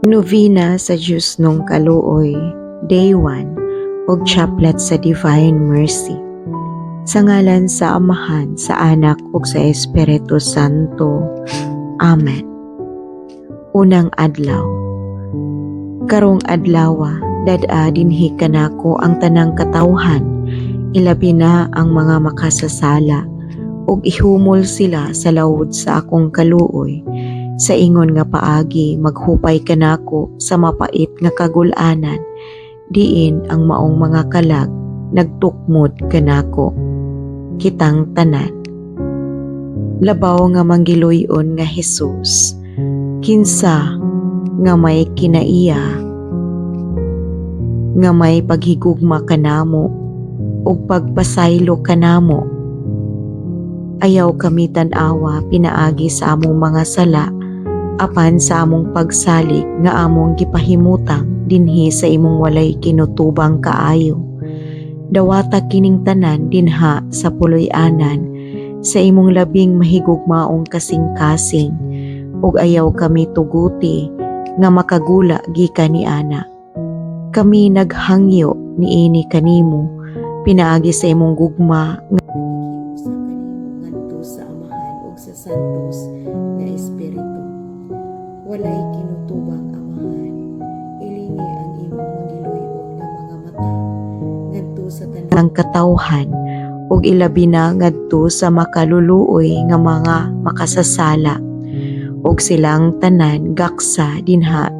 Novena sa Diyos nung Kaluoy, Day 1, ug Chaplet sa Divine Mercy. Sa ngalan sa Amahan, sa Anak ug sa Espiritu Santo. Amen. Unang adlaw. Karong adlawa, dad-a dinhi kanako ang tanang katawhan, ilabi na ang mga makasasala, ug ihumol sila sa lawod sa akong kaluoy. Sa ingon nga paagi, maghupay kanako sa mapait nga kagul-anan, diin ang maong mga kalag nagtukmod kanako. Kitang tanan. Labaw nga manggiluyon nga Hesus, kinsa nga may kinaiya, nga may paghigugma kanamo ug pagpasaylo kanamo? Ayaw kami tan-awa pinaagi sa among mga sala, apan sa among pagsalig nga among gipahimutang dinhi sa imong walay kinutubang kaayo. Dawata kining tanan dinha sa puloy-anan sa imong labing mahigugmaong kasing-kasing ug ayaw kami tuguti nga makagula gikan niana. Kami naghangyo niini kanimo pinaagi sa imong gugma nga nakikiusa kanimo ngadto sa Amahan ug sa Santos nga Espiritu. Walay kinutubang Amahan, ilingi ang imong manggiluyon nga mga mata ngadto sa tanang katawhan ug ilabi na ngadto sa makaluluoy nga mga makasasala, ug silang tanan gaksa dinha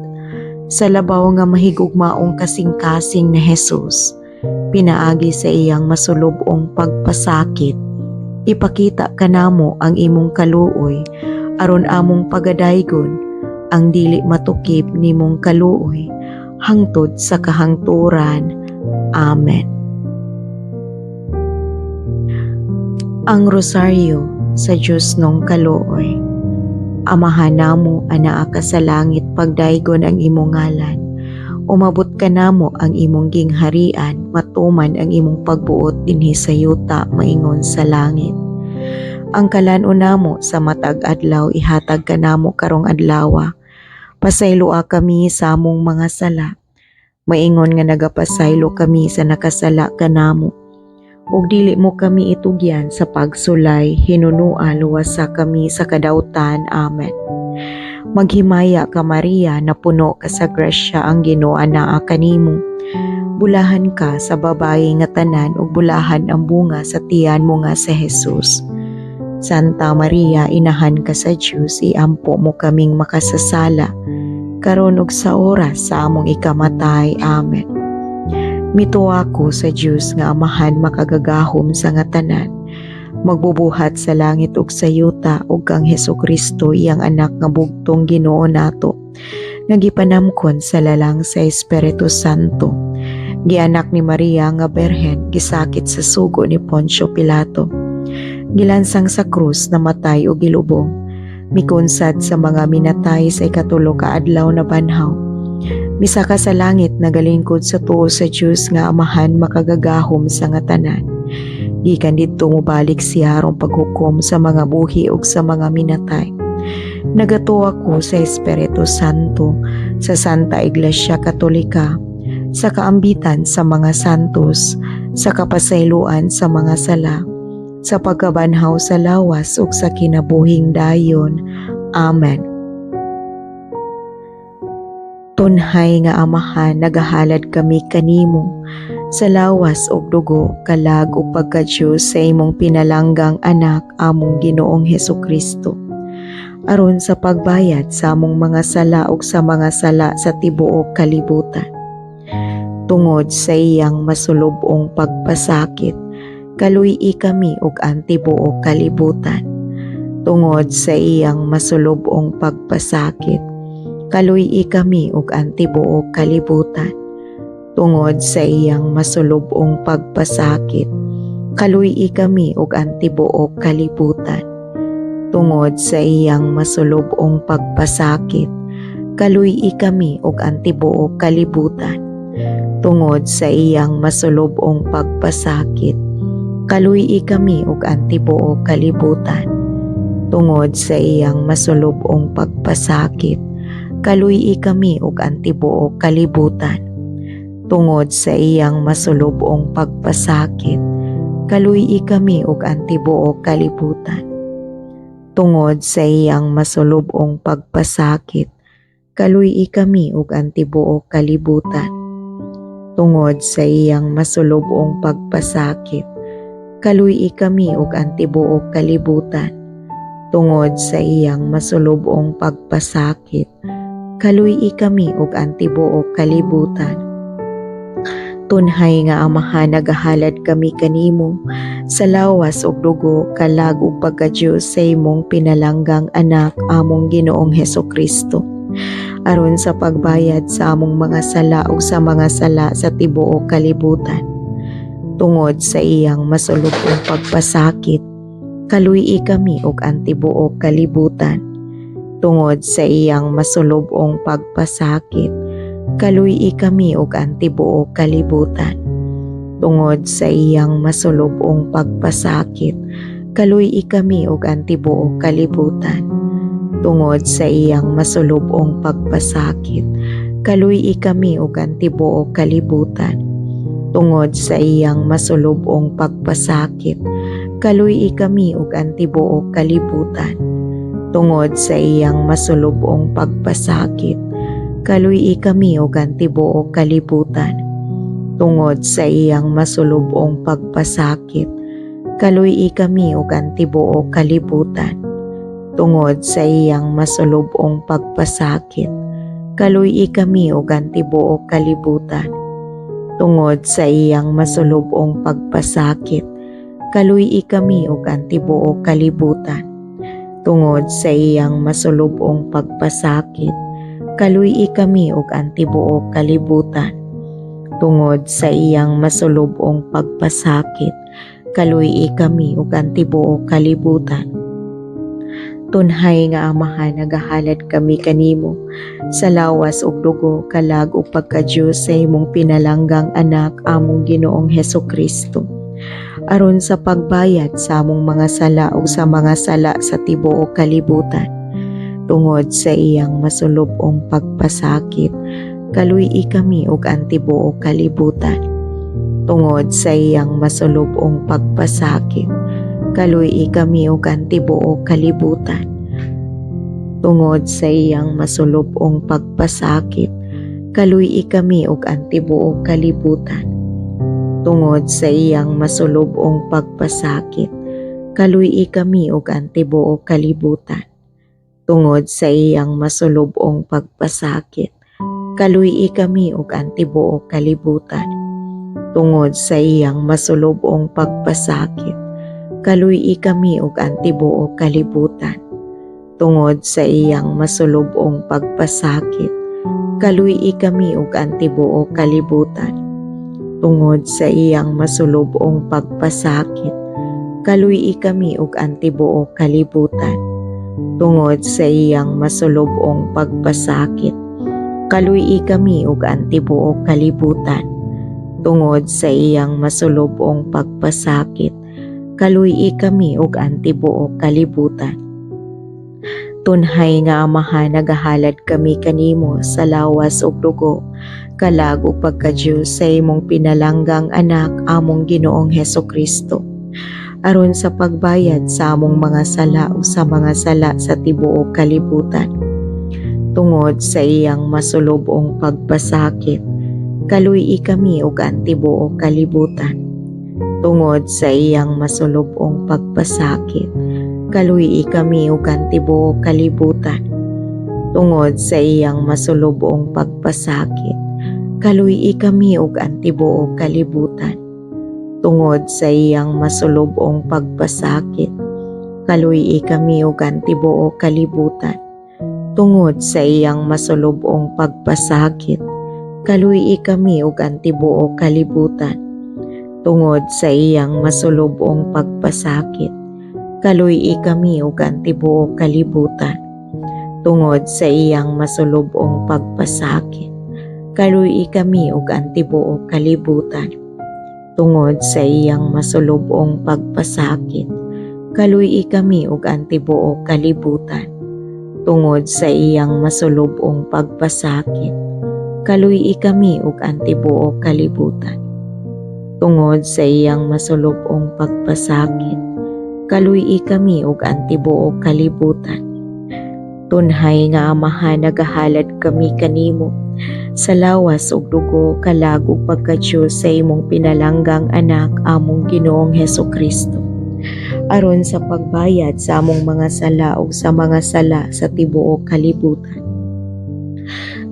sa labaw nga mahigugmaong kasing-kasing ni Hesus. Pinaagi sa iyang masulub-ong pagpasakit, ipakita kanamo ang imong kaluoy aron among pagadaygon ang dili matukib nimong kaluoy hangtod sa kahangturan. Amen. Ang Rosaryo sa Diyos nung Kaluoy. Amahan namo, anaa ka sa langit, pagdaygon ang imong ngalan. Umabot kanamo ang imong gingharian, matuman ang imong pagbuot dinhi sa yuta maingon sa langit. Ang kalan-on namo sa matag adlaw ihatag kanamo karong adlawa. Pasayloa kami sa among mga sala, maingon nga nagapasaylo kami sa nakasala kanamo. Ug dili mo kami itugyan sa pagsulay, hinunua luwasa kami sa kadautan. Amen. Maghimaya ka, Maria, napuno ka sa grasya, ang Ginoo anaa kanimo. Bulahan ka sa babayi nga tanan ug bulahan ang bunga sa tiyan mo nga si Jesus. Santa Maria, inahan ka sa Dios, iampo mo kaming makasasala karon ug sa oras sa among ikamatay. Amen. Mituo ako sa Dios nga Amahan makagagahom sa nga tanan, magbubuhat sa langit ug sa yuta, ug kang Hesukristo, iyang anak nga bugtong Ginoo nato, nga gipanamkon sa lalang sa Espiritu Santo, gianak ni Maria nga Berhen, gisakit sa sugo ni Poncio Pilato, gilansang sa krus, namatay ug gilubong, mikunsad sa mga minatay, sa ikatulo ka adlaw nabanhaw, misaka sa langit, nagalingkod sa tuo sa Dios nga Amahan makagagahom sa nga tanan. Gikan didto mobalik siya aron paghukom sa mga buhi ug sa mga minatay. Nagatuo ako sa Espiritu Santo, sa Santa Iglesia Katolika, sa kaambitan sa mga santos, sa kapasayloan sa mga sala, sa pagkabanhaw sa lawas ug sa kinabuhing dayon. Amen. Tunhay nga Amahan, nagahalad kami kanimo sa lawas ug dugo, kalag ug pagka-Dios sa imong pinalanggang anak, among Ginoong Hesukristo, aron sa pagbayad sa among mga sala ug sa mga sala sa tibuok kalibutan. Tungod sa iyang masulub-ong pagpasakit, kaluy-i kami ug ang tibuok kalibutan. Tungod sa iyang masulub-ong pagpasakit, kaluy-i kami ug ang tibuok kalibutan. Tungod sa iyang masulub-ong pagpasakit, kaluy-i kami ug ang tibuok kalibutan. Tungod sa iyang masulub-ong pagpasakit, kaluy-i kami ug ang tibuok kalibutan. Tungod sa iyang masulub-ong pagpasakit, kaluy-i kami ug ang tibuok kalibutan. Tungod sa iyang masulub-ong pagpasakit, Kaluy-i kami ug ang tibuok kalibutan. Tungod sa iyang masulub-ong pagpasakit, kaluy-i kami ug ang tibuok kalibutan. Tungod sa iyang masulub-ong pagpasakit, kaluy-i kami ug ang tibuok kalibutan. Tungod sa iyang masulub-ong pagpasakit, kaluy-i kami ug ang tibuok kalibutan. Tungod sa iyang masulub-ong pagpasakit, kaluy-i kami ug ang tibuok kalibutan. Tunhay nga Amahan, nagahalad kami kanimo sa lawas ug dugo, kalag ug pagka-Dios sa imong pinalanggang anak, among Ginoong Heso Kristo, aron sa pagbayad sa among mga sala ug sa mga sala sa tibuok kalibutan. Tungod sa iyang masulub-ong pagpasakit, kaluy-i kami ug ang tibuok kalibutan. Tungod sa iyang masulub-ong pagpasakit, kaluy-i kami ug ang tibuok kalibutan. Tungod sa iyang masulub-ong pagpasakit, kaluy-i kami ug ang tibuok kalibutan. Tungod sa iyang masulub-ong pagpasakit, kaluy-i kami ug ang tibuok kalibutan. Tungod sa iyang masulub-ong pagpasakit, kaluy-i kami ug ang tibuok kalibutan. Tungod sa iyang masulub-ong pagpasakit, kaluy-i kami ug ang tibuok kalibutan. Tungod sa iyang masulub-ong pagpasakit, kaluy-i kami ug ang tibuok kalibutan. Tungod sa iyang masulub-ong pagpasakit, kaluy-i kami ug ang tibuok kalibutan. Tungod sa iyang masulub-ong pagpasakit, kaluy-i kami ug ang tibuok kalibutan. Tungod sa iyang masulub-ong pagpasakit, kaluy-i kami ug ang tibuok kalibutan. Tungod sa iyang masulub-ong pagpasakit, kaluy-i kami ug ang tibuok kalibutan. Tunhay nga Amahan, nagahalad kami kanimo sa lawas ug dugo, kalag ug pagka-Dios sa imong pinalanggang anak, among Ginoong Heso Kristo, aron sa pagbayad sa among mga sala ug sa mga sala sa tibuok kalibutan. Tungod sa iyang masulub-ong pagpasakit, kaluy-i kami ug ang tibuok kalibutan. Tungod sa iyang masulub-ong pagpasakit, kaluy-i kami ug ang tibuok kalibutan. Tungod sa iyang masulub-ong pagpasakit, kaluy-i kami ug ang tibuok kalibutan. Tungod sa iyang masulub-ong pagpasakit, kaluy-i kami ug ang tibuok kalibutan. Tungod sa iyang masulub-ong pagpasakit, kaluy-i kami ug ang tibuok kalibutan. Tungod sa iyang masulub-ong pagpasakit, kaluy-i kami ug ang tibuok kalibutan. Tungod sa iyang masulub-ong pagpasakit, kaluy-i kami ug ang tibuok kalibutan. Tungod sa iyang masulub-ong pagpasakit, kaluy-i kami ug ang tibuok kalibutan. Tungod sa iyang masulub-ong pagpasakit, kaluy-i kami ug ang tibuok kalibutan. Tungod sa iyang masulub-ong pagpasakit, kaluy-i kami ug ang tibuok kalibutan. Tunhay nga Amahan, nagahalad kami kanimo sa lawas ug dugo, kalag ug pagka-Dios sa imong pinalanggang anak, among Ginoong Heso Kristo, aron sa pagbayad sa among mga sala ug sa mga sala sa tibuok kalibutan. Tungod sa iyang masulub-ong pagpasakit, kaluy-i kami ug ang tibuok kalibutan. Tungod sa iyang masulub-ong pagpasakit, kaluy-i kami ug ang tibuok kalibutan. Tungod sa iyang masulub-ong pagpasakit, kaluy-i kami ug ang tibuok kalibutan. Tungod sa iyang masulub-ong pagpasakit, kaluy-i kami ug ang tibuok kalibutan. Tungod sa iyang masulub-ong pagpasakit, kaluy-i kami ug ang tibuok kalibutan. Tungod sa iyang masulub-ong pagpasakit, kaluy-i kami ug ang tibuok kalibutan. Tungod sa iyang masulub-ong pagpasakit, kaluy-i kami ug ang tibuok kalibutan. Tungod sa iyang masulub-ong pagpasakit, kaluy-i kami ug ang tibuok kalibutan. Tungod sa iyang masulub-ong pagpasakit, kaluy-i kami ug ang tibuok kalibutan. Tungod sa iyang masulub-ong pagpasakit, kaluy-i kami ug ang tibuok kalibutan. Tunhay nga Amahan, nagahalad kami kanimo sa lawas ug dugo, kalag ug pagka-Diyos sa imong pinalanggang Anak, among Ginoong Heso Kristo, aron sa pagbayad sa among mga sala ug sa mga sala sa tibuok kalibutan.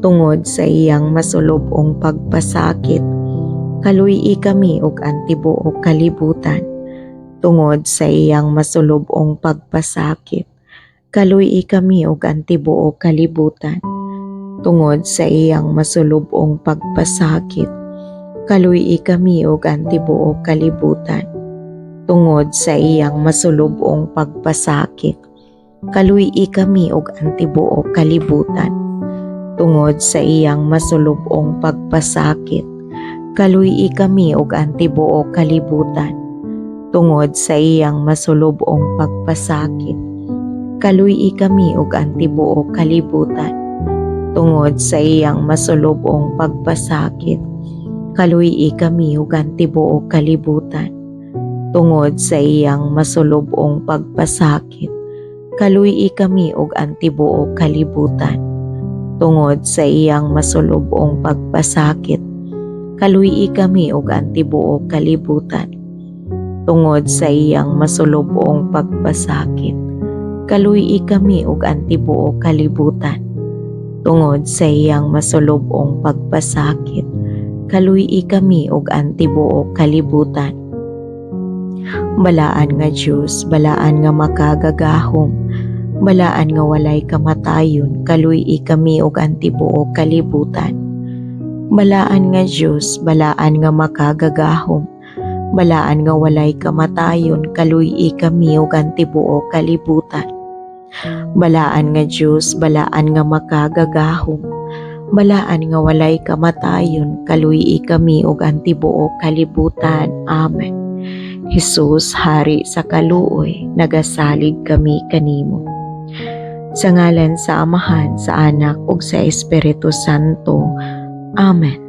Tungod sa iyang masulub-ong pagpasakit, kaluy-i kami ug ang tibuok kalibutan. Tungod sa iyang masulub-ong pagpasakit, kaluy-i kami ug ang tibuok kalibutan. Tungod sa iyang masulub-ong pagpasakit, kaluy-i kami ug ang tibuok kalibutan. Tungod sa iyang masulub-ong pagpasakit, kaluy-i kami ug ang tibuok kalibutan. Tungod sa iyang masulub-ong pagpasakit, kaluy-i kami ug ang tibuok kalibutan. Tungod sa iyang masulub-ong pagpasakit, kaluy-i kami ug ang tibuok kalibutan. Tungod sa iyang masulub-ong pagpasakit, kaluy-i kami ug ang tibuok kalibutan. Tungod sa iyang masulub-ong pagpasakit, kaluy-i kami ug ang tibuok kalibutan. Tungod sa iyang masulub-ong pagpasakit, kaluy-i kami ug ang tibuok kalibutan. Tungod sa iyang masulub-ong pagpasakit, kaluy-i kami ug ang tibuok kalibutan. Tungod sa iyang masulub-ong pagpasakit, kaluy-i kami ug ang tibuok kalibutan. Balaan nga Dios, balaan nga makagagahom, balaan nga walay kamatayon, kaluy-i kami ug ang tibuok kalibutan. Balaan nga Dios, balaan nga makagagahom, balaan nga walay kamatayon, kaluy-i kami ug ang tibuok kalibutan. Balaan nga Dios, balaan nga makagagahom, balaan nga walay kamatayon, kaluy-i kami ug ang tibuok kalibutan. Amen. Jesus, Hari sa kaluoy, nagasalig kami kanimo. Sa ngalan sa Amahan, sa Anak ug sa Espiritu Santo. Amen.